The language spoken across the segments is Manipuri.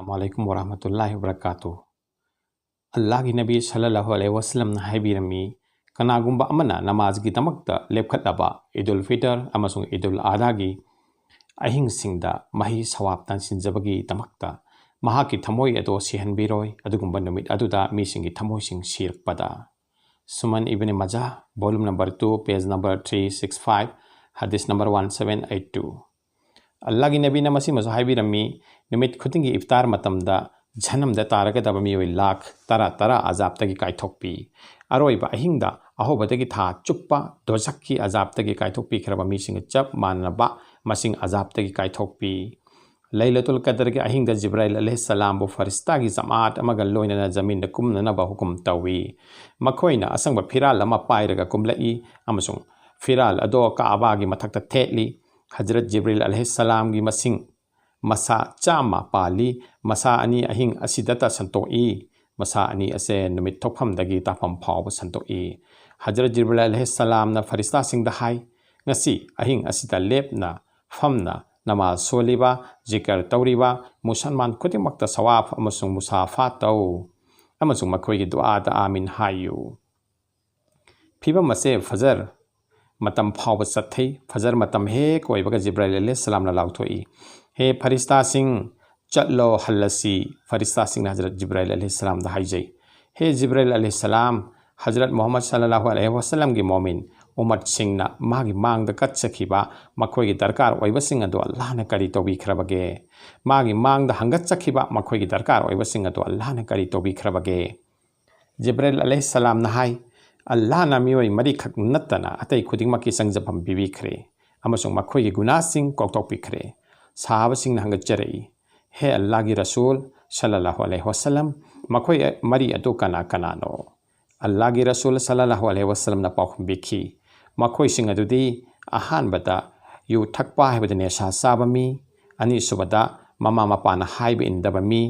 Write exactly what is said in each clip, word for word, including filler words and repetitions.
ꯑꯁꯂꯥꯃꯨ ꯑꯂꯥꯏꯀꯨꯝ ꯋꯔꯍꯃꯇꯨꯜꯂꯥꯍꯤ ꯋꯕꯔꯀꯥꯇꯨ꯫ ꯑꯜꯂꯥꯍꯒꯤ ꯅꯕꯤ ꯁꯜꯂꯜꯂꯥꯍꯨ ꯑꯂꯥꯏꯍꯤ ꯋꯁꯜꯂꯝꯅ ꯍꯥꯏꯕꯤꯔꯝꯃꯤ, ꯀꯅꯥꯒꯨꯝꯕ ꯑꯃꯅ ꯅꯃꯥꯖꯒꯤꯗꯃꯛꯇ ꯂꯦꯞꯈꯠꯂꯕ ꯏꯗꯨꯜ ꯐꯤꯇꯔ ꯑꯃꯁꯨꯡ ꯏꯗꯨꯜ ꯑꯗꯥꯒꯤ ꯑꯍꯤꯡꯁꯤꯡꯗ ꯃꯍꯩ ꯁꯋꯥꯕ ꯇꯥꯟꯁꯤꯟꯖꯕꯒꯤꯗꯃꯛꯇ ꯃꯍꯥꯛꯀꯤ ꯊꯃꯣꯏ ꯑꯗꯨ ꯁꯤꯍꯟꯕꯤꯔꯣꯏ꯫ ꯑꯗꯨꯒꯨꯝꯕ ꯅꯨꯃꯤꯠ ꯑꯗꯨꯗ ꯃꯤꯁꯤꯡꯒꯤ ꯊꯃꯣꯏꯁꯤꯡ ꯁꯤꯔꯛꯄꯗ꯫ ꯁꯨꯃꯟ ꯏꯕꯅꯤ ꯃꯖꯥ, volume number two, page number three six five, ꯍꯗꯤꯁ number one seven eight two꯫ ꯑꯜꯂꯥꯍꯒꯤ ꯅꯕꯤꯅ ꯃꯁꯤꯃꯁꯨ ꯍꯥꯏꯕꯤꯔꯝꯃꯤ, ꯅꯨꯃꯤꯠ ꯈꯨꯗꯤꯡꯒꯤ ꯏꯐꯇꯥꯔ ꯃꯇꯝꯗ ꯖꯍꯟꯅꯝꯗ ꯇꯥꯔꯒꯗꯕ ꯃꯤꯑꯣꯏ ꯂꯥꯈ ꯇꯔꯥ ꯇꯔꯥ ꯑꯖꯥꯕꯇꯒꯤ ꯀꯥꯏꯊꯣꯛꯄꯤ꯫ ꯑꯔꯣꯏꯕ ꯑꯍꯤꯡꯗ ꯑꯍꯧꯕꯗꯒꯤ ꯊꯥ ꯆꯨꯞꯄ ꯗꯣꯖꯈꯀꯤ ꯑꯖꯥꯕꯇꯒꯤ ꯀꯥꯏꯊꯣꯛꯄꯤꯈ꯭ꯔꯕ ꯃꯤꯁꯤꯡꯒ ꯆꯞ ꯃꯥꯟꯅꯕ ꯃꯁꯤꯡ ꯑꯖꯥꯕꯇꯒꯤ ꯀꯥꯏꯊꯣꯛꯄꯤ꯫ ꯂꯩꯂꯇꯨꯜ ꯀꯗꯔꯒꯤ ꯑꯍꯤꯡꯗ ꯖꯤꯕ꯭ꯔꯥꯏꯜ ꯑꯂꯩꯍꯤꯁꯁꯂꯥꯝꯕꯨ ꯐꯔꯤꯁꯇꯥꯒꯤ ꯖꯃꯥꯑꯠ ꯑꯃꯒ ꯂꯣꯏꯅꯅ ꯖꯃꯤꯟꯗ ꯀꯨꯝꯅꯅꯕ ꯍꯨꯀꯨꯝ ꯇꯧꯏ꯫ ꯃꯈꯣꯏꯅ ꯑꯁꯪꯕ ꯐꯤꯔꯥꯜ ꯑꯃ ꯄꯥꯏꯔꯒ ꯀꯨꯝꯂꯛꯏ ꯑꯃꯁꯨꯡ ꯐꯤꯔꯥꯜ ꯑꯗꯣ ꯀꯥꯕꯥꯒꯤ ꯃꯊꯛꯇ ꯊꯦꯠꯂꯤ꯫ ꯍꯖꯔꯠ ꯖꯤꯕ꯭ꯔꯤꯜ ꯑꯂꯩꯍꯤꯁꯁꯂꯥꯝꯒꯤ ꯃꯁꯤꯡ ꯃꯁꯥ ꯆꯥꯝꯃ ꯄꯥꯜꯂꯤ꯫ ꯃꯁꯥ ꯑꯅꯤ ꯑꯍꯤꯡ ꯑꯁꯤꯗꯇ ꯁꯟꯇꯣꯛꯏ꯫ ꯃꯁꯥ ꯑꯅꯤ ꯑꯁꯦ ꯅꯨꯃꯤꯠ ꯊꯣꯛꯐꯝꯗꯒꯤ ꯇꯥꯐꯝ ꯐꯥꯎꯕ ꯁꯟꯇꯣꯛꯏ꯫ ꯍꯖꯔꯠ ꯖꯤꯕ꯭ꯔꯤꯜ ꯑꯂꯩꯍꯤꯁꯁꯂꯥꯝꯅ ꯐꯔꯤꯁꯇꯥꯁꯤꯡꯗ ꯍꯥꯏ, "ꯉꯁꯤ ꯑꯍꯤꯡ ꯑꯁꯤꯗ ꯂꯦꯞꯅ ꯐꯝꯅ ꯅꯃꯥꯖ ꯁꯣꯜꯂꯤꯕ, ꯖꯤꯀꯔ ꯇꯧꯔꯤꯕ ꯃꯨꯁꯜꯃꯥꯟ ꯈꯨꯗꯤꯡꯃꯛꯇ ꯁꯋꯥꯐ ꯑꯃꯁꯨꯡ ꯃꯨꯁꯥꯐꯥ ꯇꯧ, ꯑꯃꯁꯨꯡ ꯃꯈꯣꯏꯒꯤ ꯗꯨꯑꯥꯗ ꯑꯥꯃꯤꯟ ꯍꯥꯏꯌꯨ"꯫ ꯐꯤꯕꯝ ꯑꯁꯦ ꯐꯖꯔ ꯃꯇꯝ ꯐꯥꯎꯕ ꯆꯠꯊꯩ꯫ ꯐꯖꯔ ꯃꯇꯝ ꯍꯦꯛ ꯑꯣꯏꯕꯒ ꯖꯤꯕ꯭ꯔꯥꯏꯜ ꯑꯂꯩꯍꯤꯁꯁꯂꯥꯝꯅ ꯂꯥꯎꯊꯣꯛꯏ, "ꯍꯦ ꯐꯔꯤꯁꯇꯥꯁꯤꯡ, ꯆꯠꯂꯣ, ꯍꯜꯂꯁꯤ"꯫ ꯐꯔꯤꯁꯇꯥꯁꯤꯡꯅ ꯍꯖꯔꯠ ꯖꯤꯕ꯭ꯔꯥꯏꯜ ꯑꯂꯩꯍꯤꯁꯁꯂꯥꯝꯗ ꯍꯥꯏꯖꯩ, "ꯍꯦ ꯖꯤꯕ꯭ꯔꯥꯏꯜ ꯑꯂꯩꯍꯤꯁꯁꯂꯥꯝ, ꯍꯖꯔꯠ ꯃꯨꯍꯝꯃꯗ ꯁꯜꯂꯜꯂꯥꯍꯨ ꯑꯂꯩꯍꯤ ꯋꯁꯜꯂꯝꯒꯤ ꯃꯣꯃꯤꯟ ꯎꯝꯃꯠꯁꯤꯡꯅ ꯃꯥꯒꯤ ꯃꯥꯡꯗ ꯀꯠꯆꯈꯤꯕ ꯃꯈꯣꯏꯒꯤ ꯗꯔꯀꯥꯔ ꯑꯣꯏꯕꯁꯤꯡ ꯑꯗꯨ ꯑꯜꯂꯥꯍꯅ ꯀꯔꯤ ꯇꯧꯕꯤꯈ꯭ꯔꯕꯒꯦ? ꯃꯥꯒꯤ ꯃꯥꯡꯗ ꯍꯪꯒꯠꯆꯈꯤꯕ ꯃꯈꯣꯏꯒꯤ ꯗꯔꯀꯥꯔ ꯑꯣꯏꯕꯁꯤꯡ ꯑꯗꯨ ꯑꯜꯂꯥꯍꯅ ꯀꯔꯤ ꯇꯧꯕꯤꯈ꯭ꯔꯕꯒꯦ?" ꯖꯤꯕ꯭ꯔꯤꯜ ꯑꯂꯩꯍꯤꯁꯁꯂꯥꯝꯅ ꯍꯥꯏ, "ꯑꯜꯂꯥꯍꯅ ꯃꯤꯑꯣꯏ ꯃꯔꯤꯈꯛ ꯅꯠꯇꯅ ꯑꯇꯩ ꯈꯨꯗꯤꯡꯃꯛꯀꯤ ꯆꯪꯖꯐꯝ ꯄꯤꯕꯤꯈ꯭ꯔꯦ ꯑꯃꯁꯨꯡ ꯃꯈꯣꯏꯒꯤ ꯒꯨꯅꯥꯁꯤꯡ ꯀꯣꯛꯊꯣꯛꯄꯤꯈ꯭ꯔꯦ"꯫ ꯁꯍꯥꯕꯁꯤꯡꯅ ꯍꯪꯒꯠꯆꯔꯛꯏ, "ꯍꯦ ꯑꯜꯂꯥꯍꯒꯤ ꯔꯁꯨꯜ ꯁꯜꯂꯜꯂꯥꯍꯨ ꯑꯂꯩꯍꯤ ꯋꯁꯜꯂꯝ, ꯃꯈꯣꯏ ꯃꯔꯤ ꯑꯗꯨ ꯀꯅꯥ ꯀꯅꯥꯅꯣ?" ꯑꯜꯂꯥꯍꯒꯤ ꯔꯁꯨꯜ ꯁꯜꯂꯜꯂꯥꯍꯨ ꯑꯂꯩꯍꯤ ꯋꯁꯜꯂꯝꯅ ꯄꯥꯎꯈꯨꯝ ꯄꯤꯈꯤ, "ꯃꯈꯣꯏꯁꯤꯡ ꯑꯗꯨꯗꯤ ꯑꯍꯥꯟꯕꯗ ꯌꯨ ꯊꯛꯄ ꯍꯥꯏꯕꯗꯤ ꯅꯦꯁꯥ ꯆꯥꯕ ꯃꯤ, ꯑꯅꯤꯁꯨꯕꯗ ꯃꯃꯥ ꯃꯄꯥꯅ ꯍꯥꯏꯕ ꯏꯟꯗꯕ ꯃꯤ,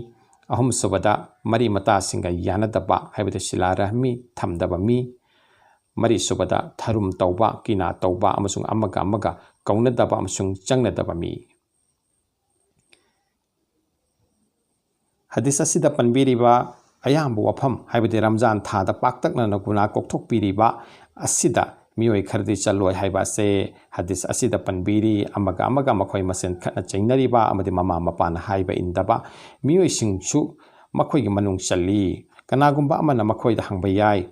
ꯑꯍꯨꯝꯁꯨꯕꯗ ꯃꯔꯤ ꯃꯇꯥꯁꯤꯡꯒ ꯌꯥꯅꯗꯕ ꯍꯥꯏꯕꯗꯤ ꯁꯤꯂꯥ ꯔꯍꯃꯤ ꯊꯝꯗꯕ ꯃꯤ, ꯃꯔꯤꯁꯨꯕꯗ ꯊꯔꯨꯝ ꯇꯧꯕ, ꯀꯤꯅꯥ ꯇꯧꯕ ꯑꯃꯁꯨꯡ ꯑꯃꯒ ꯑꯃꯒ ꯀꯧꯅꯗꯕ ꯑꯃꯁꯨꯡ ꯆꯪꯅꯗꯕ ꯃꯤ"꯫ ꯍꯗꯤꯁ ꯑꯁꯤꯗ ꯄꯟꯕꯤꯔꯤꯕ ꯑꯌꯥꯝꯕ ꯋꯥꯐꯝ, ꯍꯥꯏꯕꯗꯤ ꯔꯝꯖꯥꯟ ꯊꯥꯗ ꯄꯥꯛꯇꯛꯅꯅ ꯒꯨꯅꯥ ꯀꯣꯛꯊꯣꯛꯄꯤꯔꯤꯕ ꯑꯁꯤꯗ ꯃꯤꯑꯣꯏ ꯈꯔꯗꯤ ꯆꯜꯂꯣꯏ ꯍꯥꯏꯕ ꯑꯁꯦ ꯍꯗꯤꯁ ꯑꯁꯤꯗ ꯄꯟꯕꯤꯔꯤ꯫ ꯑꯃꯒ ꯑꯃꯒ ꯃꯈꯣꯏ ꯃꯁꯦꯟ ꯈꯠꯅ ꯆꯩꯅꯔꯤꯕ ꯑꯃꯗꯤ ꯃꯃꯥ ꯃꯄꯥꯅ ꯍꯥꯏꯕ ꯏꯟꯗꯕ ꯃꯤꯑꯣꯏꯁꯤꯡꯁꯨ ꯃꯈꯣꯏꯒꯤ ꯃꯅꯨꯡ ꯆꯜꯂꯤ꯫ ꯀꯅꯥꯒꯨꯝꯕ ꯑꯃꯅ ꯃꯈꯣꯏꯗ ꯍꯪꯕ ꯌꯥꯏ,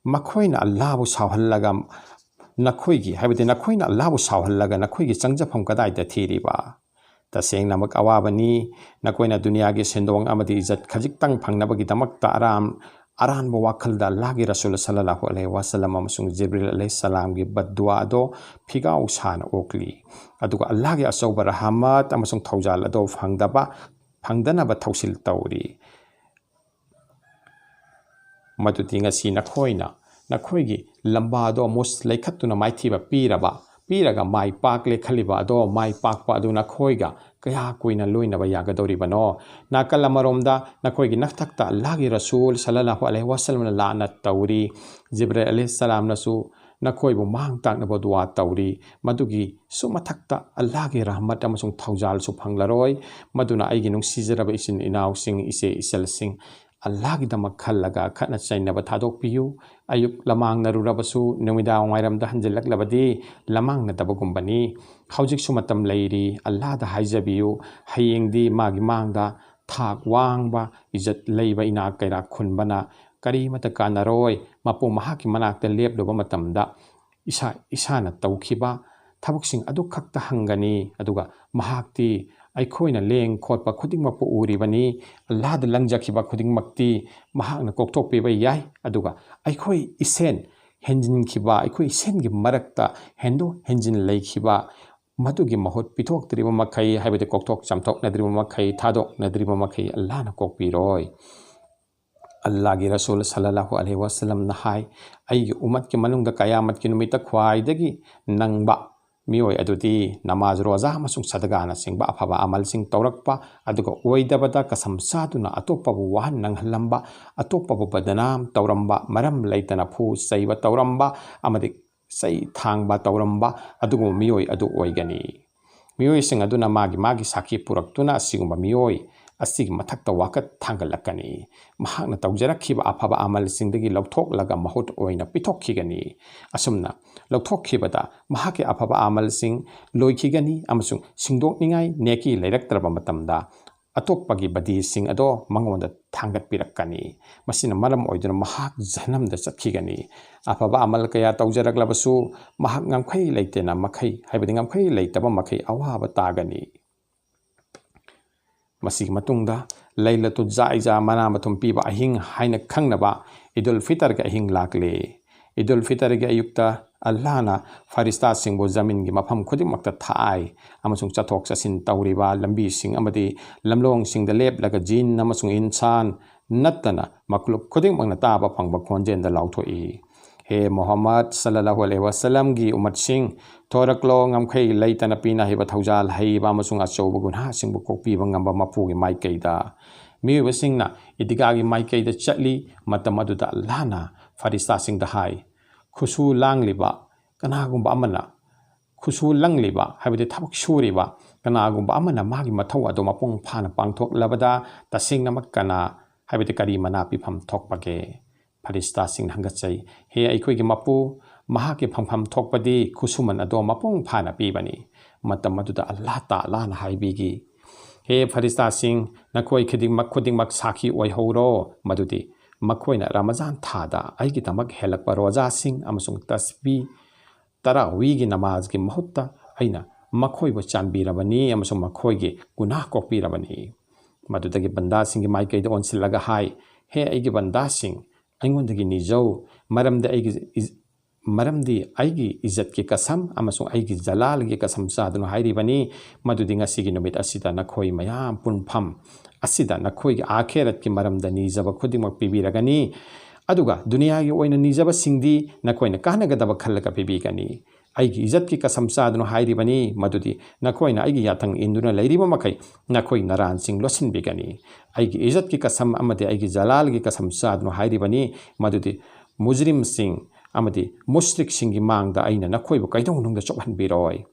"ꯃꯈꯣꯏꯅ ꯑꯜꯂꯥꯍꯕꯨ ꯁꯥꯎꯍꯜꯂꯒ ꯅꯈꯣꯏꯒꯤ, ꯍꯥꯏꯕꯗꯤ ꯅꯈꯣꯏꯅ ꯑꯜꯂꯥꯍꯕꯨ ꯁꯥꯎꯍꯜꯂꯒ ꯅꯈꯣꯏꯒꯤ ꯆꯪꯖꯐꯝ ꯀꯗꯥꯏꯗ ꯊꯤꯔꯤꯕ?" ꯇꯁꯦꯡꯅꯃꯛ ꯑꯋꯥꯕꯅꯤ꯫ ꯅꯈꯣꯏꯅ ꯗꯨꯅꯤꯌꯥꯒꯤ ꯁꯦꯟꯗꯣꯡ ꯑꯃꯗꯤ ꯏꯖꯠ ꯈꯖꯤꯛꯇꯪ ꯐꯪꯅꯕꯒꯤꯗꯃꯛꯇ ꯑꯔꯥꯝ-, ꯑꯔꯥꯟꯕ ꯋꯥꯈꯜꯗ ꯑꯜꯂꯥꯍꯒꯤ ꯔꯁꯨꯜ ꯁꯜꯂꯜꯂꯥꯍꯨ ꯑꯂꯩꯍꯤ ꯋꯥꯁꯜꯂꯝ ꯑꯃꯁꯨꯡ ꯖꯤꯕ꯭ꯔꯤꯜ ꯑꯂꯩꯍꯤ ꯁꯂꯥꯝꯒꯤ ꯕꯗꯗꯨꯋꯥ ꯑꯗꯣ ꯐꯤꯒꯥꯎ ꯁꯥꯅ ꯑꯣꯛꯂꯤ꯫ ꯑꯗꯨꯒ ꯑꯜꯂꯥꯍꯒꯤ ꯑꯆꯧꯕ ꯔꯍꯃꯠ ꯑꯃꯁꯨꯡ ꯊꯧꯖꯥꯜ ꯑꯗꯣ ꯐꯪꯗꯕ, ꯐꯪꯗꯅꯕ ꯊꯧꯁꯤꯜ ꯇꯧꯔꯤ꯫ ꯃꯗꯨꯗꯤ ꯉꯁꯤ ꯅꯈꯣꯏꯅ, ꯅꯈꯣꯏꯒꯤ ꯂꯝꯕꯥꯗꯣ ꯃꯨꯁ ꯂꯩꯈꯠꯇꯨꯅ ꯃꯥꯏꯊꯤꯕ ꯄꯤꯔꯕ, ꯄꯤꯔꯒ ꯃꯥꯏ ꯄꯥꯛꯂꯦ ꯈꯜꯂꯤꯕ ꯑꯗꯣ ꯃꯥꯏ ꯄꯥꯛꯄ ꯑꯗꯨ ꯅꯈꯣꯏꯒ ꯀꯌꯥ ꯀꯨꯏꯅ ꯂꯣꯏꯅꯕ ꯌꯥꯒꯗꯧꯔꯤꯕꯅꯣ? ꯅꯥꯀꯜ ꯑꯃꯔꯣꯝꯗ ꯅꯈꯣꯏꯒꯤ ꯅꯊꯛꯇ ꯑꯜꯂꯥꯍꯒꯤ ꯔꯁꯨꯜ ꯁꯜꯂꯜꯂꯥꯍꯨ ꯑꯂꯩꯍꯤ ꯋꯥꯁꯜꯂꯝꯅ ꯂꯥꯟꯅ ꯇꯧꯔꯤ꯫ ꯖꯤꯕ꯭ꯔꯤꯜ ꯑꯂꯩꯍꯤ ꯁꯂꯥꯝꯅꯁꯨ ꯅꯈꯣꯏꯕꯨ ꯃꯥꯡ ꯇꯥꯛꯅꯕ ꯗꯨꯋꯥ ꯇꯧꯔꯤ꯫ ꯃꯗꯨꯒꯤꯁꯨ ꯃꯊꯛꯇ ꯑꯜꯂꯥꯍꯒꯤ ꯔꯍꯃꯠ ꯑꯃꯁꯨꯡ ꯊꯧꯖꯥꯜꯁꯨ ꯐꯪꯂꯔꯣꯏ꯫ ꯃꯗꯨꯅ ꯑꯩꯒꯤ ꯅꯨꯡꯁꯤꯖꯔꯕ ꯏꯆꯤꯟ ꯏꯅꯥꯎꯁꯤꯡ, ꯏꯆꯦ ꯏꯆꯜꯁꯤꯡ, ꯑꯜꯂꯥꯍꯒꯤꯗꯃꯛ ꯈꯜꯂꯒ ꯈꯠꯅ ꯆꯩꯅꯕ ꯊꯥꯗꯣꯛꯄꯤꯌꯨ꯫ ꯑꯌꯨꯛ ꯂꯃꯥꯡꯅꯔꯨꯔꯕꯁꯨ ꯅꯨꯃꯤꯗꯥꯡ ꯋꯥꯏꯔꯝꯗ ꯍꯟꯖꯤꯜꯂꯛꯂꯕꯗꯤ ꯂꯃꯥꯡꯅꯗꯕꯒꯨꯝꯕꯅꯤ꯫ ꯍꯧꯖꯤꯛꯁꯨ ꯃꯇꯝ ꯂꯩꯔꯤ꯫ ꯑꯜꯂꯥꯍꯗ ꯍꯥꯏꯖꯕꯤꯌꯨ꯫ ꯍꯌꯦꯡꯗꯤ ꯃꯥꯒꯤ ꯃꯥꯡꯗ ꯊꯥꯛ ꯋꯥꯡꯕ, ꯏꯖꯠ ꯂꯩꯕ ꯏꯅꯥꯛ ꯀꯩꯔꯥꯛ ꯈꯨꯟꯕꯅ ꯀꯔꯤꯃꯠꯇ ꯀꯥꯟꯅꯔꯣꯏ꯫ ꯃꯄꯨ ꯃꯍꯥꯛꯀꯤ ꯃꯅꯥꯛꯇ ꯂꯦꯞꯂꯨꯕ ꯃꯇꯝꯗ ꯏꯁꯥ ꯏꯁꯥꯅ ꯇꯧꯈꯤꯕ ꯊꯕꯛꯁꯤꯡ ꯑꯗꯨ ꯈꯛꯇ ꯍꯪꯒꯅꯤ꯫ ꯑꯗꯨꯒ ꯃꯍꯥꯛꯇꯤ ꯑꯩꯈꯣꯏꯅ ꯂꯦꯡ ꯈꯣꯠꯄ ꯈꯨꯗꯤꯡꯃꯛꯄꯨ ꯎꯔꯤꯕꯅꯤ꯫ ꯑꯜꯂꯥꯍꯗ ꯂꯪꯖꯈꯤꯕ ꯈꯨꯗꯤꯡꯃꯛꯇꯤ ꯃꯍꯥꯛꯅ ꯀꯣꯛꯊꯣꯛꯄꯤꯕ ꯌꯥꯏ꯫ ꯑꯗꯨꯒ ꯑꯩꯈꯣꯏ ꯏꯁꯦꯟ ꯍꯦꯟꯖꯤꯟꯈꯤꯕ, ꯑꯩꯈꯣꯏ ꯏꯁꯦꯟꯒꯤ ꯃꯔꯛꯇ ꯍꯦꯟꯗꯣꯛ ꯍꯦꯟꯖꯤꯟ ꯂꯩꯈꯤꯕ, ꯃꯗꯨꯒꯤ ꯃꯍꯨꯠ ꯄꯤꯊꯣꯛꯇ꯭ꯔꯤꯕ ꯃꯈꯩ, ꯍꯥꯏꯕꯗꯤ ꯀꯣꯛꯊꯣꯛ ꯆꯥꯝꯊꯣꯛꯅꯗ꯭ꯔꯤꯕ ꯃꯈꯩ, ꯊꯥꯗꯣꯛꯅꯗ꯭ꯔꯤꯕ ꯃꯈꯩ ꯑꯜꯂꯥꯍꯅ ꯀꯣꯛꯄꯤꯔꯣꯏ꯫ ꯑꯜꯂꯥꯍꯒꯤ ꯔꯁꯨꯜ ꯁꯜꯂꯜꯂꯥꯍꯨ ꯑꯂꯩꯍꯤ ꯋꯥꯁꯜꯂꯝꯅ ꯍꯥꯏ, "ꯑꯩꯒꯤ ꯎꯃꯠꯀꯤ ꯃꯅꯨꯡꯗ ꯀꯌꯥꯃꯠꯀꯤ ꯅꯨꯃꯤꯠꯇ ꯈ꯭ꯋꯥꯏꯗꯒꯤ ꯅꯪꯕ ꯃꯤꯑꯣꯏ ꯑꯗꯨꯗꯤ ꯅꯃꯥꯖ, ꯔꯣꯖꯥ ꯑꯃꯁꯨꯡ ꯁꯗꯒꯥꯅꯆꯤꯡꯕ ꯑꯐꯕ ꯑꯃꯜꯁꯤꯡ ꯇꯧꯔꯛꯄ, ꯑꯗꯨꯒ ꯑꯣꯏꯗꯕꯗ ꯀꯁꯝ ꯆꯥꯗꯨꯅ ꯑꯇꯣꯞꯄꯕꯨ ꯋꯥꯍꯟ ꯅꯪꯍꯜꯂꯝꯕ, ꯑꯇꯣꯞꯄꯕꯨ ꯕꯗꯅꯥꯝ ꯇꯧꯔꯝꯕ, ꯃꯔꯝ ꯂꯩꯇꯅ ꯐꯨ ꯆꯩꯕ ꯇꯧꯔꯝꯕ ꯑꯃꯗꯤ ꯆꯩ ꯊꯥꯡꯕ ꯇꯧꯔꯝꯕ ꯑꯗꯨꯒꯨꯝꯕ ꯃꯤꯑꯣꯏ ꯑꯗꯨ ꯑꯣꯏꯒꯅꯤ꯫" ꯃꯤꯑꯣꯏꯁꯤꯡ ꯑꯗꯨꯅ ꯃꯥꯒꯤ ꯃꯥꯒꯤ ꯁꯥꯈꯤ ꯄꯨꯔꯛꯇꯨꯅ ꯑꯁꯤꯒꯨꯝꯕ ꯃꯤꯑꯣꯏ ꯑꯁꯤꯒꯤ ꯃꯊꯛꯇ ꯋꯥꯀꯠ ꯊꯥꯡꯒꯠꯂꯛꯀꯅꯤ꯫ ꯃꯍꯥꯛꯅ ꯇꯧꯖꯔꯛꯈꯤꯕ ꯑꯐꯕ ꯑꯃꯜꯁꯤꯡꯗꯒꯤ ꯂꯧꯊꯣꯛꯂꯒ ꯃꯍꯨꯠ ꯑꯣꯏꯅ ꯄꯤꯊꯣꯛꯈꯤꯒꯅꯤ꯫ ꯑꯁꯨꯝꯅ ꯂꯧꯊꯣꯛꯈꯤꯕꯗ ꯃꯍꯥꯛꯀꯤ ꯑꯐꯕ ꯑꯃꯜꯁꯤꯡ ꯂꯣꯏꯈꯤꯒꯅꯤ ꯑꯃꯁꯨꯡ ꯁꯤꯡꯗꯣꯛꯅꯤꯡꯉꯥꯏ ꯅꯦꯀꯤ ꯂꯩꯔꯛꯇ꯭ꯔꯕ ꯃꯇꯝꯗ ꯑꯇꯣꯞꯄꯒꯤ ꯕꯗꯤꯁꯤꯡ ꯑꯗꯣ ꯃꯉꯣꯟꯗ ꯊꯥꯡꯒꯠꯄꯤꯔꯛꯀꯅꯤ꯫ ꯃꯁꯤꯅ ꯃꯔꯝ ꯑꯣꯏꯗꯨꯅ ꯃꯍꯥꯛ ꯖꯍꯟꯅꯝꯗ ꯆꯠꯈꯤꯒꯅꯤ꯫ ꯑꯐꯕ ꯑꯃꯜ ꯀꯌꯥ ꯇꯧꯖꯔꯛꯂꯕꯁꯨ ꯃꯍꯥꯛ ꯉꯝꯈꯩ ꯂꯩꯇꯅ ꯃꯈꯩ, ꯍꯥꯏꯕꯗꯤ ꯉꯝꯈꯩ ꯂꯩꯇꯕ ꯃꯈꯩ ꯑꯋꯥꯕ ꯇꯥꯒꯅꯤ꯫ ꯃꯁꯤꯒꯤ ꯃꯇꯨꯡꯗ ꯂꯩꯂꯇꯨ ꯖꯥꯏꯖꯥ, ꯃꯅꯥ ꯃꯊꯨꯝ ꯄꯤꯕ ꯑꯍꯤꯡ ꯍꯥꯏꯅ ꯈꯪꯅꯕ ꯏꯗꯨꯜ ꯐꯤꯇꯔꯒꯤ ꯑꯍꯤꯡ ꯂꯥꯛꯂꯦ꯫ ꯏꯗꯨꯜ ꯐꯤꯇꯔꯒꯤ ꯑꯌꯨꯛꯇ ꯑꯜꯂꯥꯍꯅ ꯐꯔꯤꯁꯇꯥꯁꯤꯡꯕꯨ ꯖꯃꯤꯟꯒꯤ ꯃꯐꯝ ꯈꯨꯗꯤꯡꯃꯛꯇ ꯊꯥꯏ ꯑꯃꯁꯨꯡ ꯆꯠꯊꯣꯛ ꯆꯠꯁꯤꯟ ꯇꯧꯔꯤꯕ ꯂꯝꯕꯤꯁꯤꯡ ꯑꯃꯗꯤ ꯂꯝꯂꯣꯡꯁꯤꯡꯗ ꯂꯦꯞꯂꯒ ꯖꯤꯟ ꯑꯃꯁꯨꯡ ꯏꯟꯁꯥꯟ ꯅꯠꯇꯅ ꯃꯈꯂꯨꯛ ꯈꯨꯗꯤꯡꯃꯛꯅ ꯇꯥꯕ ꯐꯪꯕ ꯈꯣꯟꯖꯦꯜꯗ ꯂꯥꯎꯊꯣꯛꯏ, "ꯍꯦ ꯃꯨꯍꯝꯃꯗ ꯁꯜꯂꯜꯂꯥꯍꯨ ꯑꯂꯩꯍꯤ ꯋꯥꯁꯜꯂꯝꯒꯤ ꯎꯃꯠꯁꯤꯡ, ꯊꯣꯔꯛꯂꯣ, ꯉꯝꯈꯩ ꯂꯩꯇꯅ ꯄꯤꯅ ꯍꯩꯕ ꯊꯧꯖꯥꯜ ꯍꯩꯕ ꯑꯃꯁꯨꯡ ꯑꯆꯧꯕ ꯒꯨꯟꯍꯥꯁꯤꯡꯕꯨ ꯀꯣꯛꯄꯤꯕ ꯉꯝꯕ ꯃꯄꯨꯒꯤ ꯃꯥꯏꯀꯩꯗ꯫" ꯃꯤꯑꯣꯏꯕꯁꯤꯡꯅ ꯏꯗꯤꯒꯥꯒꯤ ꯃꯥꯏꯀꯩꯗ ꯆꯠꯂꯤ꯫ ꯃꯇꯝ ꯑꯗꯨꯗ ꯑꯜꯂꯥꯍꯅ ꯐꯔꯤꯁꯇꯥꯁꯤꯡꯗ ꯍꯥꯏ, "ꯈꯨꯠꯁꯨ ꯂꯥꯡꯂꯤꯕ ꯀꯅꯥꯒꯨꯝꯕ ꯑꯃꯅ, ꯈꯨꯠꯁꯨ ꯂꯪꯂꯤꯕ, ꯍꯥꯏꯕꯗꯤ ꯊꯕꯛ ꯁꯨꯔꯤꯕ ꯀꯅꯥꯒꯨꯝꯕ ꯑꯃꯅ ꯃꯥꯒꯤ ꯃꯊꯧ ꯑꯗꯨ ꯃꯄꯨꯡ ꯐꯥꯅ ꯄꯥꯡꯊꯣꯛꯂꯕꯗ ꯇꯁꯦꯡꯅꯃꯛ ꯀꯅꯥ, ꯍꯥꯏꯕꯗꯤ ꯀꯔꯤ ꯃꯅꯥ ꯄꯤꯐꯝ ꯊꯣꯛꯄꯒꯦ?" ꯐꯔꯤꯁꯇꯥꯁꯤꯡꯅ ꯍꯪꯒꯠꯆꯩ, "ꯍꯦ ꯑꯩꯈꯣꯏꯒꯤ ꯃꯄꯨ, ꯃꯍꯥꯛꯀꯤ ꯐꯪꯐꯝ ꯊꯣꯛꯄꯗꯤ ꯈꯨꯠꯁꯨꯃꯟ ꯑꯗꯣ ꯃꯄꯨꯡ ꯐꯥꯅ ꯄꯤꯕꯅꯤ꯫" ꯃꯇꯝ ꯑꯗꯨꯗ ꯑꯜꯂꯥꯍ ꯇꯥꯂꯥꯅ ꯍꯥꯏꯕꯤꯈꯤ, "ꯍꯦ ꯐꯔꯤꯁꯇꯥꯁꯤꯡ, ꯅꯈꯣꯏ ꯈꯨꯗꯤꯡꯃꯛ, ꯈꯨꯗꯤꯡꯃꯛ ꯁꯥꯈꯤ ꯑꯣꯏꯍꯧꯔꯣ ꯃꯗꯨꯗꯤ ꯃꯈꯣꯏꯅ ꯔꯃꯖꯥꯟ ꯊꯥꯗ ꯑꯩꯒꯤꯗꯃꯛ ꯍꯦꯜꯂꯛꯄ ꯔꯣꯖꯥꯁꯤꯡ ꯑꯃꯁꯨꯡ ꯇꯁꯕꯤ ꯇꯔꯥꯋꯤꯒꯤ ꯅꯃꯥꯖꯒꯤ ꯃꯍꯨꯠꯇ ꯑꯩꯅ ꯃꯈꯣꯏꯕꯨ ꯆꯥꯟꯕꯤꯔꯕꯅꯤ ꯑꯃꯁꯨꯡ ꯃꯈꯣꯏꯒꯤ ꯒꯨꯅꯥꯍ ꯀꯣꯛꯄꯤꯔꯕꯅꯤ꯫" ꯃꯗꯨꯗꯒꯤ ꯕꯟꯗꯥꯁꯤꯡꯒꯤ ꯃꯥꯏꯀꯩꯗ ꯑꯣꯟꯁꯤꯜꯂꯒ ꯍꯥꯏ, "ꯍꯦ ꯑꯩꯒꯤ ꯕꯟꯗꯥꯁꯤꯡ, ꯑꯩꯉꯣꯟꯗꯒꯤ ꯅꯤꯖꯧ, ꯃꯔꯝꯗꯤ ꯑꯩꯒꯤ ꯏꯖ-, ꯃꯔꯝꯗꯤ ꯑꯩꯒꯤ ꯏꯖꯠꯀꯤ ꯀꯁꯝ ꯑꯃꯁꯨꯡ ꯑꯩꯒꯤ ꯖꯂꯥꯜꯒꯤ ꯀꯁꯝ ꯆꯥꯗꯨꯅ ꯍꯥꯏꯔꯤꯕꯅꯤ ꯃꯗꯨꯗꯤ ꯉꯁꯤꯒꯤ ꯅꯨꯃꯤꯠ ꯑꯁꯤꯗ ꯅꯈꯣꯏ ꯃꯌꯥꯝ ꯄꯨꯟꯐꯝ ꯑꯁꯤꯗ ꯅꯈꯣꯏꯒꯤ ꯑꯥꯈꯦꯔꯠꯀꯤ ꯃꯔꯝꯗ ꯅꯤꯖꯕ ꯈꯨꯗꯤꯡꯃꯛ ꯄꯤꯕꯤꯔꯒꯅꯤ, ꯑꯗꯨꯒ ꯗꯨꯅꯤꯌꯥꯒꯤ ꯑꯣꯏꯅ ꯅꯤꯖꯕꯁꯤꯡꯗꯤ ꯅꯈꯣꯏꯅ ꯀꯥꯟꯅꯒꯗꯕ ꯈꯜꯂꯒ ꯄꯤꯕꯤꯒꯅꯤ꯫ ꯑꯩꯒꯤ ꯏꯖꯠꯀꯤ ꯀꯁꯝ ꯆꯥꯗꯨꯅ ꯍꯥꯏꯔꯤꯕꯅꯤ ꯃꯗꯨꯗꯤ ꯅꯈꯣꯏꯅ ꯑꯩꯒꯤ ꯌꯥꯊꯪ ꯏꯟꯗꯨꯅ ꯂꯩꯔꯤꯕ ꯃꯈꯩ ꯅꯈꯣꯏ ꯅꯔꯥꯟꯁꯤꯡ ꯂꯣꯠꯁꯤꯟꯕꯤꯒꯅꯤ꯫ ꯑꯩꯒꯤ ꯏꯖꯠꯀꯤ ꯀꯁꯝ ꯑꯃꯗꯤ ꯑꯩꯒꯤ ꯖꯂꯥꯜꯒꯤ ꯀꯁꯝ ꯆꯥꯗꯨꯅ ꯍꯥꯏꯔꯤꯕꯅꯤ ꯃꯗꯨꯗꯤ ꯃꯨꯖꯔꯤꯝꯁꯤꯡ ꯑꯃꯗꯤ ꯃꯨꯁ꯭ꯔꯤꯛꯁꯤꯡꯒꯤ ꯃꯥꯡꯗ ꯑꯩꯅ ꯅꯈꯣꯏꯕꯨ ꯀꯩꯗꯧꯅꯨꯡꯗ ꯆꯣꯛꯍꯟꯕꯤꯔꯣꯏ꯫"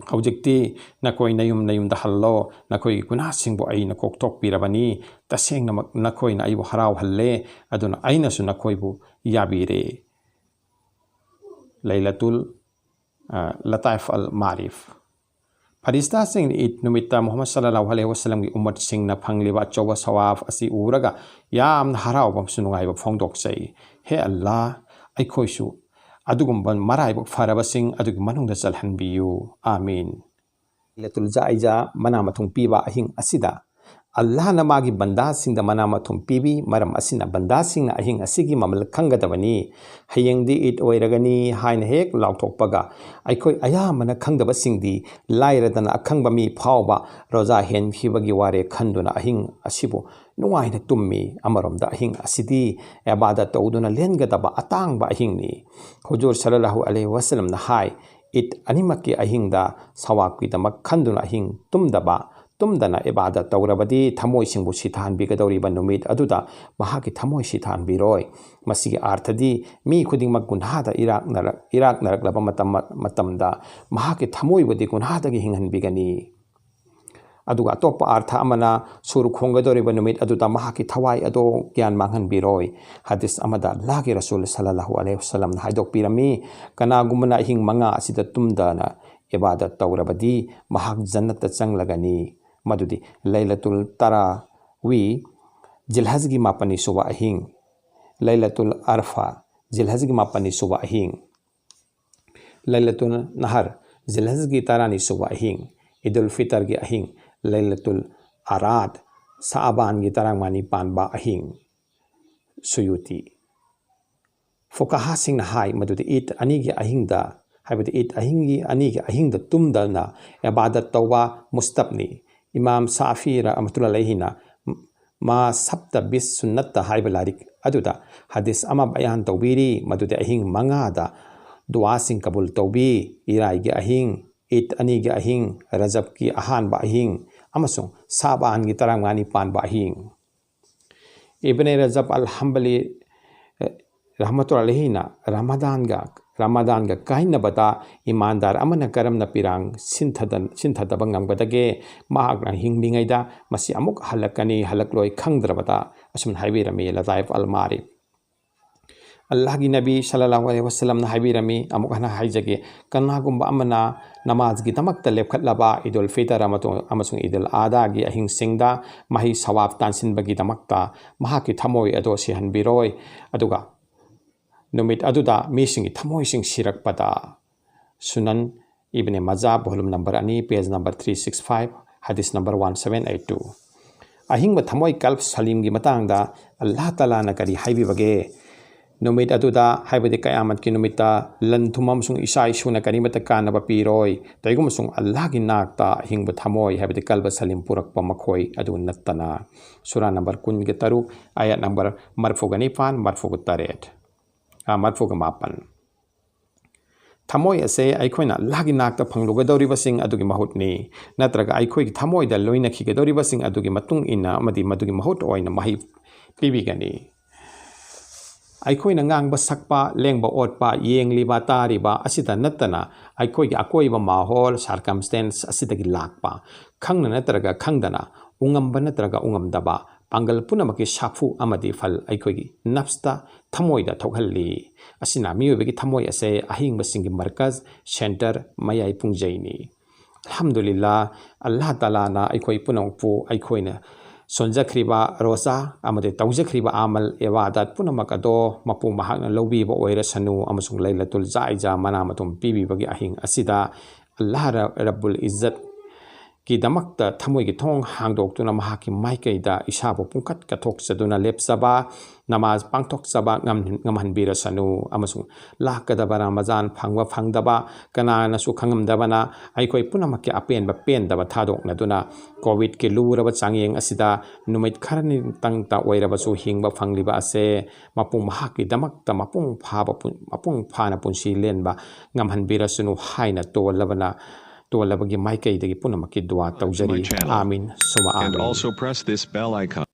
ꯍꯧꯖꯤꯛꯇꯤ ꯅꯈꯣꯏ ꯅꯌꯨꯝ ꯅꯌꯨꯝꯗ ꯍꯜꯂꯣ, ꯅꯈꯣꯏꯒꯤ ꯒꯨꯅꯥꯁꯤꯡꯕꯨ ꯑꯩꯅ ꯀꯣꯛꯊꯣꯛꯄꯤꯔꯕꯅꯤ, ꯇꯁꯦꯡꯅꯃꯛ ꯅꯈꯣꯏꯅ ꯑꯩꯕꯨ ꯍꯔꯥꯎꯍꯜꯂꯦ, ꯑꯗꯨꯅ ꯑꯩꯅꯁꯨ ꯅꯈꯣꯏꯕꯨ ꯌꯥꯕꯤꯔꯦ꯫ ꯂꯩꯂꯇꯨꯜ, ꯑ, ꯂꯇꯥꯏꯐ ꯑꯜ ꯃꯥꯔꯤꯐ꯫ ꯐꯔꯤꯁꯇꯥꯁꯤꯡꯅ ꯏꯗ ꯅꯨꯃꯤꯠꯇ ꯃꯨꯍꯝꯃꯗ ꯁꯜꯂꯜꯂꯥꯍꯨ ꯑꯂꯩꯍꯤ ꯋꯥꯁꯜꯂꯝꯒꯤ ꯎꯝꯃꯠꯁꯤꯡꯅ ꯐꯪꯂꯤꯕ ꯑꯆꯧꯕ ꯁꯋꯥꯐ ꯑꯁꯤ ꯎꯔꯒ ꯌꯥꯝꯅ ꯍꯔꯥꯎꯕ ꯑꯃꯁꯨꯡ ꯅꯨꯡꯉꯥꯏꯕ ꯐꯣꯡꯗꯣꯛꯆꯩ꯫ ꯍꯦ ꯑꯜꯂꯥ, ꯑꯩꯈꯣꯏꯁꯨ ꯑꯗꯨꯒꯨꯝꯕ ꯃꯔꯥꯏꯕꯛ ꯐꯔꯕꯁꯤꯡ ꯑꯗꯨꯒꯤ ꯃꯅꯨꯡꯗ ꯆꯜꯍꯟꯕꯤꯌꯨ꯫ ꯑꯥꯃꯤꯟ꯫ ꯂꯩꯂꯇꯨꯜ ꯖꯥꯏꯖꯥ, ꯃꯅꯥ ꯃꯊꯨꯝ ꯄꯤꯕ ꯑꯍꯤꯡ ꯑꯁꯤꯗ ꯑꯜꯂꯥꯍꯅ ꯃꯥꯒꯤ ꯕꯟꯗꯥꯁꯤꯡꯗ ꯃꯅꯥ ꯃꯊꯨꯝ ꯄꯤꯕꯤ꯫ ꯃꯔꯝ ꯑꯁꯤꯅ ꯕꯟꯗꯥꯁꯤꯡꯅ ꯑꯍꯤꯡ ꯑꯁꯤꯒꯤ ꯃꯃꯜ ꯈꯪꯒꯗꯕꯅꯤ꯫ ꯍꯌꯦꯡꯗꯤ ꯏꯗ ꯑꯣꯏꯔꯒꯅꯤ ꯍꯥꯏꯅ ꯍꯦꯛ ꯂꯥꯎꯊꯣꯛꯄꯒ, ꯑꯩꯈꯣꯏ ꯑꯌꯥꯝꯕꯅ ꯈꯪꯗꯕꯁꯤꯡꯗꯤ ꯂꯥꯏꯔꯗꯅ ꯑꯈꯪꯕ ꯃꯤ ꯐꯥꯎꯕ ꯔꯣꯖꯥ ꯍꯦꯟꯈꯤꯕꯒꯤ ꯋꯥꯔꯦ ꯈꯟꯗꯨꯅ ꯑꯍꯤꯡ ꯑꯁꯤꯕꯨ ꯅꯨꯡꯉꯥꯏꯅ ꯇꯨꯝꯃꯤ꯫ ꯑꯃꯔꯣꯝꯗ ꯑꯍꯤꯡ ꯑꯁꯤꯗꯤ ꯏꯕꯥꯗꯠ ꯇꯧꯗꯨꯅ ꯂꯦꯟꯒꯗꯕ ꯑꯇꯥꯡꯕ ꯑꯍꯤꯡꯅꯤ꯫ ꯍꯨꯖꯨꯔ ꯁꯜꯂꯜꯂꯥꯍꯨ ꯑꯂꯩꯍꯤ ꯋꯥꯁꯜꯂꯝꯅ ꯍꯥꯏ, ꯏꯗ ꯑꯅꯤꯃꯛꯀꯤ ꯑꯍꯤꯡꯗ ꯁꯋꯥꯕꯀꯤꯗꯃꯛ ꯈꯟꯗꯨꯅ ꯑꯍꯤꯡ ꯇꯨꯝꯗꯕ, ꯇꯨꯝꯗꯅ ꯏꯕꯥꯗꯠ ꯇꯧꯔꯕꯗꯤ ꯊꯃꯣꯏꯁꯤꯡꯕꯨ ꯁꯤꯊꯍꯟꯕꯤꯒꯗꯧꯔꯤꯕ ꯅꯨꯃꯤꯠ ꯑꯗꯨꯗ ꯃꯍꯥꯛꯀꯤ ꯊꯃꯣꯏ ꯁꯤꯊꯍꯟꯕꯤꯔꯣꯏ꯫ ꯃꯁꯤꯒꯤ ꯑꯥꯔꯊꯗꯤ ꯃꯤ ꯈꯨꯗꯤꯡꯃꯛ ꯒꯨꯟꯍꯥꯗ ꯏꯔꯥꯛꯅꯔꯛ-, ꯏꯔꯥꯛꯅꯔꯛꯂꯕ ꯃꯇꯝ, ꯃꯇꯝꯗ ꯃꯍꯥꯛꯀꯤ ꯊꯃꯣꯏꯕꯨꯗꯤ ꯒꯨꯟꯍꯥꯗꯒꯤ ꯍꯤꯡꯍꯟꯕꯤꯒꯅꯤ꯫ ꯑꯗꯨꯒ ꯑꯇꯣꯞꯄ ꯑꯥꯔꯊ ꯑꯃꯅ ꯁꯨꯔ ꯈꯣꯡꯒꯗꯧꯔꯤꯕ ꯅꯨꯃꯤꯠ ꯑꯗꯨꯗ ꯃꯍꯥꯛꯀꯤ ꯊꯋꯥꯏ ꯑꯗꯣ ꯒ꯭ꯌꯥꯟ ꯃꯥꯡꯍꯟꯕꯤꯔꯣꯏ꯫ ꯍꯗꯤꯁ ꯑꯃꯗ ꯑꯜꯂꯥꯍꯒꯤ ꯔꯁꯨꯜ ꯁꯜꯂꯜꯂꯥꯍꯨ ꯑꯂꯩꯍꯤ ꯋꯥꯁꯜꯂꯝꯅ ꯍꯥꯏꯗꯣꯛꯄꯤꯔꯝꯃꯤ, ꯀꯅꯥꯒꯨꯝꯕꯅ ꯑꯍꯤꯡ ꯃꯉꯥ ꯑꯁꯤꯗ ꯇꯨꯝꯗꯅ ꯏꯕꯥꯗꯠ ꯇꯧꯔꯕꯗꯤ ꯃꯍꯥꯛ ꯖꯟꯅꯠꯇ ꯆꯪꯂꯒꯅꯤ꯫ ꯃꯗꯨꯗꯤ ꯂꯩꯂꯇꯨꯜ ꯇꯔꯥꯋꯤ, ꯖꯤꯜꯍꯖꯒꯤ ꯃꯥꯄꯟꯅꯤ ꯁꯨꯕ ꯑꯍꯤꯡ, ꯂꯩꯂꯇꯨꯜ ꯑꯔꯐꯥ, ꯖꯤꯜꯍꯖꯒꯤ ꯃꯥꯄꯟꯅꯤ ꯁꯨꯕ ꯑꯍꯤꯡ, ꯂꯩꯂꯇꯨꯜ ꯅꯍꯔ, ꯖꯤꯜꯍꯖꯒꯤ ꯇꯔꯥꯅꯤ ꯁꯨꯕ ꯑꯍꯤꯡ, ꯏꯗꯨꯜ ꯐꯤꯇꯔꯒꯤ ꯑꯍꯤꯡ, ꯂꯩꯂꯇꯨꯜ ꯑꯔꯥꯠ, ꯁꯥꯕꯥꯟꯒꯤ ꯇꯔꯥꯃꯉꯥꯅꯤ ꯄꯥꯟꯕ ꯑꯍꯤꯡ꯫ ꯁꯨꯌꯨꯇꯤ꯫ ꯐꯨꯀꯥꯍꯥꯁꯤꯡꯅ ꯍꯥꯏ ꯃꯗꯨꯗꯤ ꯏꯗ ꯑꯅꯤꯒꯤ ꯑꯍꯤꯡꯗ, ꯍꯥꯏꯕꯗꯤ ꯏꯗ ꯑꯍꯤꯡꯒꯤ ꯑꯅꯤꯒꯤ ꯑꯍꯤꯡꯗ ꯇꯨꯝꯗꯅ ꯏꯕꯥꯗꯠ ꯇꯧꯕ ꯃꯨꯁꯇꯞꯅꯤ꯫ ꯏꯃꯥꯝ ꯁꯥꯐꯤ ꯔꯍꯃꯇꯨꯜꯂꯥꯍꯤ ꯑꯂꯩꯍꯤꯅ ꯃꯥ ꯁꯞꯇ ꯕꯤꯁ ꯁꯨꯟꯅꯠꯇ ꯍꯥꯏꯕ ꯂꯥꯏꯔꯤꯛ ꯑꯗꯨꯗ ꯍꯗꯤꯁ ꯑꯃ ꯕꯌꯥꯟ ꯇꯧꯕꯤꯔꯤ, ꯃꯗꯨꯗꯤ ꯑꯍꯤꯡ ꯃꯉꯥꯗ ꯗꯨꯋꯥꯁꯤꯡ ꯀꯕꯨꯜ ꯇꯧꯕꯤ, ꯏꯔꯥꯏꯒꯤ ꯑꯍꯤꯡ, ꯏꯗ ꯑꯅꯤꯒꯤ ꯑꯍꯤꯡ, ꯔꯖꯕꯀꯤ ꯑꯍꯥꯟꯕ ꯑꯍꯤꯡ, ꯑꯃꯁꯨꯡ ꯁꯥꯕꯥꯟꯒꯤ ꯇꯔꯥꯃꯉꯥꯅꯤ ꯄꯥꯟꯕ ꯑꯍꯤꯡ꯫ ꯏꯕꯅꯦ ꯔꯖꯕ ꯑꯜ ꯍꯝꯕꯂꯤ, ꯑꯦ, ꯔꯍꯃꯇꯨꯜꯂꯥꯍꯤ ꯑꯂꯩꯍꯤꯅ ꯔꯃꯗꯥꯟꯒ ꯔꯃꯥꯗꯥꯟꯒ ꯀꯥꯏꯅꯕꯗ ꯏꯃꯥꯟꯗꯥꯔ ꯑꯃꯅ ꯀꯔꯝꯅ ꯄꯤꯔꯥꯡ ꯁꯤꯟꯊꯗ-, ꯁꯤꯟꯊꯗꯕ ꯉꯝꯒꯗꯒꯦ? ꯃꯍꯥꯛꯅ ꯍꯤꯡꯂꯤꯉꯩꯗ ꯃꯁꯤ ꯑꯃꯨꯛ ꯍꯜꯂꯛꯀꯅꯤ ꯍꯜꯂꯛꯂꯣꯏ ꯈꯪꯗ꯭ꯔꯕꯗ꯫ ꯑꯁꯨꯝꯅ ꯍꯥꯏꯕꯤꯔꯝꯃꯤ ꯂꯇꯥꯏꯐ ꯑꯜ ꯃꯥꯔꯤ꯫ ꯑꯜꯂꯥꯍꯒꯤ ꯅꯕꯤ ꯁꯜꯂꯜꯂꯥꯍꯨ ꯑꯂꯩꯍꯤ ꯋꯁꯜꯂꯝꯅ ꯍꯥꯏꯕꯤꯔꯝꯃꯤ, ꯑꯃꯨꯛ ꯍꯟꯅ ꯍꯥꯏꯖꯒꯦ, ꯀꯅꯥꯒꯨꯝꯕ ꯑꯃꯅ ꯅꯃꯥꯖꯒꯤꯗꯃꯛꯇ ꯂꯦꯞꯈꯠꯂꯕ ꯏꯗꯨꯜ ꯐꯤꯇꯔ ꯑꯃꯁꯨꯡ, ꯑꯃꯁꯨꯡ ꯏꯗꯨꯜ ꯑꯥꯗꯥꯒꯤ ꯑꯍꯤꯡꯁꯤꯡꯗ ꯃꯍꯩ ꯁꯋꯥꯕ ꯇꯥꯟꯁꯤꯟꯕꯒꯤꯗꯃꯛꯇ ꯃꯍꯥꯛꯀꯤ ꯊꯃꯣꯏ ꯑꯗꯣ ꯁꯤꯍꯟꯕꯤꯔꯣꯏ, ꯑꯗꯨꯒ ꯅꯨꯃꯤꯠ ꯑꯗꯨꯗ ꯃꯤꯁꯤꯡꯒꯤ ꯊꯃꯣꯏꯁꯤꯡ ꯁꯤꯔꯛꯄꯗ꯫ ꯁꯨꯅꯟ ꯏꯕꯅꯦ ꯃꯖꯥ, volume number ꯑꯅꯤ, page number three six five, ꯍꯗꯤꯁ number one seven eight two꯫ ꯑꯍꯤꯡꯕ ꯊꯃꯣꯏ ꯀꯜꯕ ꯁꯂꯤꯝꯒꯤ ꯃꯇꯥꯡꯗ ꯑꯜꯂꯥꯍ ꯇꯥꯂꯥꯅ ꯀꯔꯤ ꯍꯥꯏꯕꯤꯕꯒꯦ? ꯅꯨꯃꯤꯠ ꯑꯗꯨꯗ, ꯍꯥꯏꯕꯗꯤ ꯀꯌꯥꯃꯠꯀꯤ ꯅꯨꯃꯤꯠꯇ, ꯂꯟ ꯊꯨꯝ ꯑꯃꯁꯨꯡ ꯏꯆꯥ ꯏꯁꯨꯅ ꯀꯔꯤꯃꯠꯇ ꯀꯥꯟꯅꯕ ꯄꯤꯔꯣꯏ꯫ ꯀꯔꯤꯒꯨꯝꯕꯁꯨꯡ ꯑꯜꯂꯥꯍꯒꯤ ꯅꯥꯛꯇ ꯑꯍꯤꯡꯕ ꯊꯃꯣꯏ, ꯍꯥꯏꯕꯗꯤ ꯀꯜꯕ ꯁꯂꯤꯝ ꯄꯨꯔꯛꯄ ꯃꯈꯣꯏ ꯑꯗꯨ ꯅꯠꯇꯅ꯫ ꯁꯨꯔꯥ number ꯀꯨꯟꯒ ꯇꯔꯨꯛ, ꯑꯥꯌꯠ number ꯃꯔꯤꯐꯨꯒ ꯅꯤꯄꯥꯟ, ꯃꯔꯤꯐꯨꯒ ꯇꯔꯦꯠ, ꯑ, ꯃꯔꯤꯐꯨꯒ ꯃꯥꯄꯟ꯫ ꯊꯃꯣꯏ ꯑꯁꯦ ꯑꯩꯈꯣꯏꯅ ꯑꯜꯂꯥꯍꯒꯤ ꯅꯥꯛꯇ ꯐꯪꯂꯨꯒꯗꯧꯔꯤꯕꯁꯤꯡ ꯑꯗꯨꯒꯤ ꯃꯍꯨꯠꯅꯤ, ꯅꯠꯇ꯭ꯔꯒ ꯑꯩꯈꯣꯏꯒꯤ ꯊꯃꯣꯏꯗ ꯂꯣꯏꯅꯈꯤꯒꯗꯧꯔꯤꯕꯁꯤꯡ ꯑꯗꯨꯒꯤ ꯃꯇꯨꯡ ꯏꯟꯅ ꯑꯃꯗꯤ ꯃꯗꯨꯒꯤ ꯃꯍꯨꯠ ꯑꯣꯏꯅ ꯃꯍꯩ ꯄꯤꯕꯤꯒꯅꯤ꯫ ꯑꯩꯈꯣꯏꯅ ꯉꯥꯡꯕ ꯁꯛꯄ, ꯂꯦꯡꯕ ꯑꯣꯠꯄ, ꯌꯦꯡꯂꯤꯕ ꯇꯥꯔꯤꯕ ꯑꯁꯤꯗ ꯅꯠꯇꯅ ꯑꯩꯈꯣꯏꯒꯤ ꯑꯀꯣꯏꯕ ꯃꯥꯍꯣꯜ, circumstance, ꯑꯁꯤꯗꯒꯤ ꯂꯥꯛꯄ, ꯈꯪꯅ ꯅꯠꯇ꯭ꯔꯒ ꯈꯪꯗꯅ, ꯎꯉꯝꯕ ꯅꯠꯇ꯭ꯔꯒ ꯎꯉꯝꯗꯕ, ꯄꯥꯡꯒꯜ ꯄꯨꯝꯅꯃꯛꯀꯤ ꯁꯥꯐꯨ ꯑꯃꯗꯤ ꯐꯜ ꯑꯩꯈꯣꯏꯒꯤ ꯅꯐꯁꯇ, ꯊꯃꯣꯏꯗ ꯊꯣꯛꯍꯜꯂꯤ꯫ ꯑꯁꯤꯅ ꯃꯤꯑꯣꯏꯕꯒꯤ ꯊꯃꯣꯏ ꯑꯁꯦ ꯑꯍꯤꯡꯕꯁꯤꯡꯒꯤ ꯃꯔꯀꯖ, center, ꯃꯌꯥꯏ ꯄꯨꯡꯖꯩꯅꯤ꯫ ꯑꯜꯍꯝꯗꯨꯂꯤꯜꯂꯥ, ꯑꯜꯂꯥꯍ ꯇꯥꯂꯥꯅ ꯑꯩꯈꯣꯏ ꯄꯨꯝꯅꯃꯛꯄꯨ ꯑꯩꯈꯣꯏꯅ ꯁꯣꯟꯖꯈ꯭ꯔꯤꯕ ꯔꯣꯖꯥ ꯑꯃꯗꯤ ꯇꯧꯖꯈ꯭ꯔꯤꯕ ꯑꯃꯜ ꯏꯕꯥꯗꯠ ꯄꯨꯝꯅꯃꯛ ꯑꯗꯣ ꯃꯄꯨ ꯃꯍꯥꯛꯅ ꯂꯧꯕꯤꯕ ꯑꯣꯏꯔꯁꯅꯨ, ꯑꯃꯁꯨꯡ ꯂꯩꯂꯇꯨꯜ ꯖꯥꯏꯖꯥ ꯃꯅꯥ ꯃꯊꯨꯝ ꯄꯤꯕꯤꯕꯒꯤ ꯑꯍꯤꯡ ꯑꯁꯤꯗ ꯑꯜꯂꯥꯍ ꯔ-, ꯔꯕꯨꯜ ꯏꯖꯠꯀꯤꯗꯃꯛꯇ ꯊꯃꯣꯏꯒꯤ ꯊꯣꯡ ꯍꯥꯡꯗꯣꯛꯇꯨꯅ ꯃꯍꯥꯛꯀꯤ ꯃꯥꯏꯀꯩꯗ ꯏꯁꯥꯕꯨ ꯄꯨꯡꯀꯠ ꯀꯠꯊꯣꯛꯆꯗꯨꯅ ꯂꯦꯞꯆꯕ, ꯅꯃꯥꯖ ꯄꯥꯡꯊꯣꯛꯆꯕ ꯉꯝ-, ꯉꯝꯍꯟꯕꯤꯔꯁꯅꯨ, ꯑꯃꯁꯨꯡ ꯂꯥꯛꯀꯗꯕ ꯔꯃꯖꯥꯟ ꯐꯪꯕ ꯐꯪꯗꯕ ꯀꯅꯥꯅꯁꯨ ꯈꯪꯉꯝꯗꯕꯅ ꯑꯩꯈꯣꯏ ꯄꯨꯝꯅꯃꯛꯀꯤ ꯑꯄꯦꯟꯕ ꯄꯦꯟꯗꯕ ꯊꯥꯗꯣꯛꯅꯗꯨꯅ ꯀꯣꯚꯤꯗꯀꯤ ꯂꯨꯔꯕ ꯆꯥꯡꯌꯦꯡ ꯑꯁꯤꯗ ꯅꯨꯃꯤꯠ ꯈꯔꯅꯤꯇꯪꯇ ꯑꯣꯏꯔꯕꯁꯨ ꯍꯤꯡꯕ ꯐꯪꯂꯤꯕ ꯑꯁꯦ ꯃꯄꯨ ꯃꯍꯥꯛꯀꯤꯗꯃꯛꯇ ꯃꯄꯨꯡ ꯐꯥꯕ ꯄꯨꯟ-, ꯃꯄꯨꯡ ꯐꯥꯅ ꯄꯨꯟꯁꯤ ꯂꯦꯟꯕ ꯉꯝꯍꯟꯕꯤꯔꯁꯅꯨ ꯍꯥꯏꯅ ꯇꯣꯜꯂꯕꯅ, ꯇꯣꯜꯂꯕꯒꯤ ꯃꯥꯏꯀꯩꯗꯒꯤ ꯄꯨꯝꯅꯃꯛꯀꯤ ꯗꯨꯋꯥ ꯇꯧꯖꯔꯤ꯫ Subscribe to my channel. ꯑꯥꯃꯤꯟ ꯁꯨꯃ ꯑꯥꯃꯤꯟ꯫ And also press this bell icon.